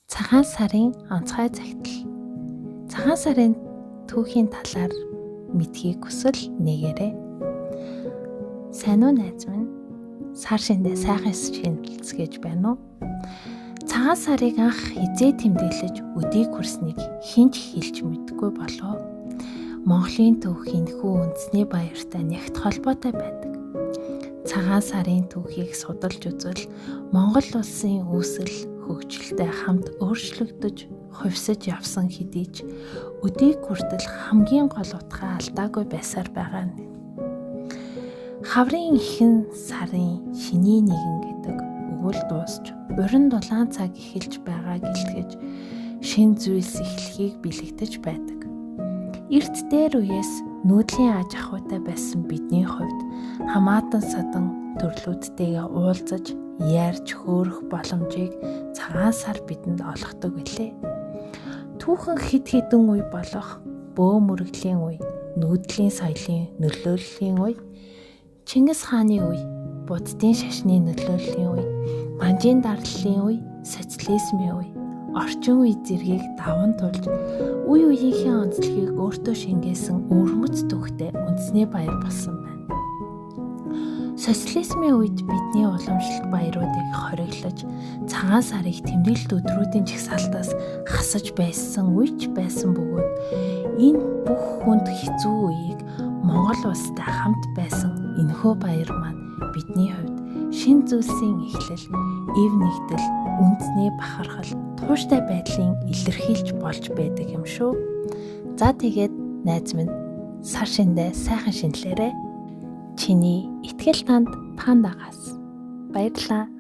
Цагаан сарын онцгой захидал. Цагаан сарын түүхийн талаар мэдхийг хүсвэл нэгээрэй. Сайн уу, найз минь? Сар шиндээ сайхан шинэлцгээж байна уу? Цагаан сарыг анх хэзээ тэмдэглэж өдийг хүрснийг хэн ч хэлж мэдэхгүй болов. Монголын түүх энэхүү үндэсний баяртай нягт холбоотой байдаг. Цагаан сарын түүхийг судалж үзвэл Монгол улсын үүсэл хөгжилтэй хамт өөрчлөгдөж, хувьсаж явсан хэдий ч өдийг хүртэл хамгийн гол утгаа алдаагүй байсаар байгаа нь. Хаврын эхэн сарын шинийн нэгэн гэдэг өгөөл дуусч, уран дулаан цаг эхэлж байгааг илтгэж, шинэ зүйлс эхлэхийг бэлэгдэж байдаг. Эрт дээр үеэс нүүдлийн аж ахуйтай байсан бидний хувьд хамаатан садан төрлүүдтэйгээ уулзаж, ярьж хөөрөх боломжийг цагаан сар бидэнд олгодог билээ. Түүхэн хэд хэдэн үе болох бөө мөргөлийн үе, нүүдлийн соёлын нөлөөллийн үе, Чингис хааны үе, Буддын шашны нөлөөллийн үе, Манжийн дарлалын үе, социализмын үе, орчин үе зэргийг даван туулж үе үеийнхээ онцлогийг өөртөө шингээсэн өвөрмөц түүхтэй үндэсний баяр болсон байна. Социализмын үед бидний уламжлалт баяруудыг хориглож, цагаан сарыг тэмдэглэлт өдрүүдийн жагсаалтаас хасаж байсан үе ч байсан бөгөөд энэ бүх хүнд хэцүү үеийг Монгол улстай хамт байсан энэхүү баяр маань бидний хувьд шинэ зүйлсийн эхлэл, эв нэгдэл, үндэсний бахархал, тууштай байдлын илэрхийлж болж байдаг юм шүү. За, тэгээд, найз минь, сар шиндээ сайхан шинэлээрэй. Чиний итгэл танд Пандагаас. Баярлалаа.